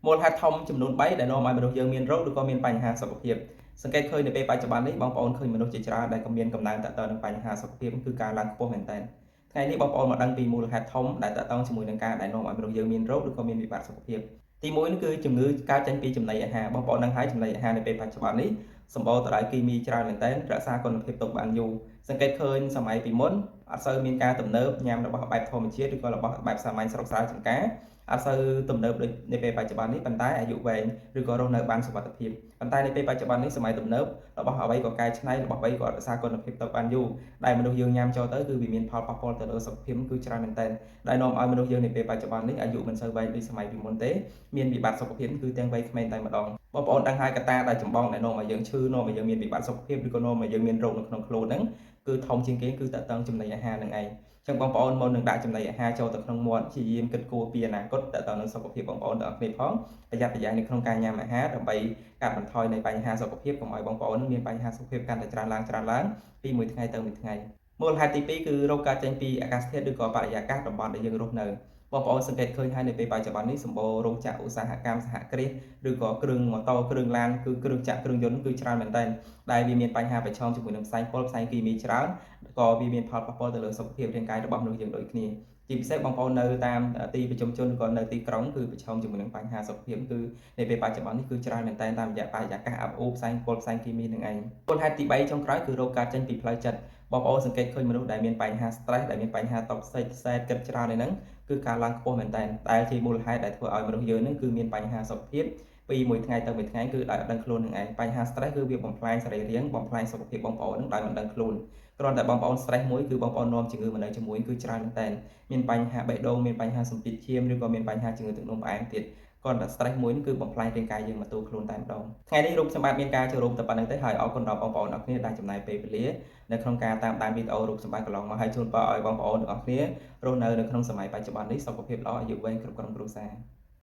មូលហេតុធំចំនួន3ដែលនាំឲ្យមនុស្សយើងមានរោគឬក៏មានបញ្ហាសុខភាពសង្កេតឃើញនៅពេលបច្ចុប្បន្ននេះបងប្អូនឃើញមនុស្សជាច្រើនដែលក៏មានកំណើនតទៅនឹងបញ្ហាសុខភាពគឺការឡើងខ្ពស់មែនទែនថ្ងៃនេះបងប្អូនមកដឹងពីមូលហេតុធំដែលតទៅជាមួយនឹងការដែលនាំឲ្យមនុស្សយើងមានរោគឬក៏មានវិបត្តិសុខភាពទី1នោះគឺជំងឺកើតចេញពីចំណីអាហារបងប្អូនដឹងហើយចំណីអាហារនៅពេលបច្ចុប្បន្ននេះសម្បូរទៅដោយគីមីច្រើនមែនទែនរក្សាគុណភាពទុកបានយូរសង្កេតឃើញសម័យពីមុនអត់សូវមានការទំនើបញ៉ាំរបស់បែបធម្មជាតិឬក៏របស់បែបសាមញ្ញស្រុកស្រែចម្ការអត់សូវទំនើបដូចនៅពេលបច្ចុប្បន្ននេះប៉ុន្តែអាយុវែងឬក៏រស់នៅបានសុវត្ថិភាពប៉ុន្តែនៅពេលបច្ចុប្បន្ននេះសម័យទំនើបរបស់អ្វីក៏កែច្នៃរបស់អ្វីក៏រក្សាគុណភាពទៅបានយូរដែលមនុស្សយើងញ៉ាំចូលទៅគឺវាមានផលប៉ះពាល់ទៅលើសុខភាពគឺច្រើនមែនទែនដែលនាំឲ្យមនុស្សយើងនៅពេលបច្ចុប្បន្ននេះអាយុមិនសូវវែងដូចសម័យពីមុនទេមានវិបត្តិសុខភាពគឺទាំងវ័យក្មេងតែម្ដងបងប្អូនដឹងហើយកត្តាដែលចម្បងដែលនាំឲ្យយើងឈឺនាំឲ្យយើងមានវិបត្តិសុខភាពឬក៏នាំឲ្យយើងមានរោគនៅក្នុងខ្លួនហ្នឹងគឺធំជាងគេគឺតើតឹងចំណីអាហារនឹងឯងចឹងបងប្អូនមុននឹងដាក់ចំណីអាហារចូលទៅក្នុងមាត់ព្យាយាមគិតគូរពីអនាគតតទៅនឹងសុខភាពបងប្អូនទាំងអស់គ្នាផងប្រយ័ត្នប្រយែងនៅក្នុងការញ៉ាំអាហារដើម្បីកាត់បន្ថយនៃបញ្ហាសុខភាពកុំឲ្យបងប្អូនមានបញ្ហាសុខភាពកាន់តែច្រើនឡើងច្រើនឡើងពីមួយថ្ងៃទៅមួយថ្ងៃមូលហេតុទី2គឺរោគកើតចេញពីអាកាសធាតុឬក៏បរិយាកាសតំបន់ដែលយើងរស់នៅបងប្អូនសង្កេតឃើញហើយនៅពេលបច្ចុប្បន្ននេះសម្បូររោងចក្រឧស្សាហកម្មសហគ្រាសឬក៏គ្រឿងម៉ូតូគ្រឿងឡានគឺគ្រឿងចក្រគ្រឿងយន្តគឺច្រើនមែនទែនដែលវាមានបញ្ហាប្រឈមជាមួយនឹងផ្សែងពុលផ្សែងគីមីច្រើនក៏វាមានផលប៉ះពាល់ទៅលើសុខភាពរាងកាយរបស់មនុស្សយើងដូចគ្នាជាពិសេសបងប្អូននៅតាមទីប្រជុំជនក៏នៅទីក្រុងគឺប្រឈមជាមួយនឹងបញ្ហាសុខភាពគឺនៅពេលបច្ចុប្បន្ននេះគឺច្រើនមែនទែនតាមរយៈបរិយាកាសអាប់អួរផ្សែងពុលផ្សែងគីមីនឹងឯងមូលហេតុទី3ចុងក្រោយគឺរោគកើតចេញពីផ្លូវចិត្តបងប្អូនសង្កេតឃើញមនុស្សដែលមានបញ្ហា stress ដែលមានបញ្ហា toxic សែតគិតច្រើនហ្នឹងគឺការឡើងខ្ពស់មែនតើដែលជាមូលហេតុដែលធ្វើឲ្យមនុស្សយើងហ្នឹងគឺមានបញ្ហាសុខភាពពីមួយថ្ងៃទៅមួយថ្ងៃគឺដោយអត់ដឹងខ្លួននឹងឯងបញ្ហា stress គឺវាបំផ្លាញសរីរាង្គបំផ្លាញសុខភាពបងប្អូននឹងដោយមិនដឹងខ្លួនគ្រាន់តែបងប្អូន stress មួយគឺបងប្អូននាំជំងឺមកនៅជាមួយគឺច្រើនមែនតើមានបញ្ហាបេះដូងមានបញ្ហាសម្ពាធឈាមឬក៏មានបញ្ហាជំងឺទឹកនោមផ្អែមទៀតគ្រាន់តែ stress មួយគឺបំផ្លាញរាងកាយយើងមកទូខ្លួនតែម្ដងថ្ងៃនេះរូបសម្បត្តិមានការចូលរួមតែប៉ុណ្្នឹងទេហើយអរគុណដល់បងប្អូនអរគ្នាដែលចំណាយពេលវេលានៅក្នុងការតាមដានវីដេអូរូបសម្បត្តិកន្លងមកហើយជូនពរឲ្យបងប្អូនទាំងអស់គ្នារស់នៅនៅក្នុងសម័យបច្ចុប្បន្ននេះសុខភាពល្អអាយុវែងគ្រប់ក្រុមគ្រួសារ។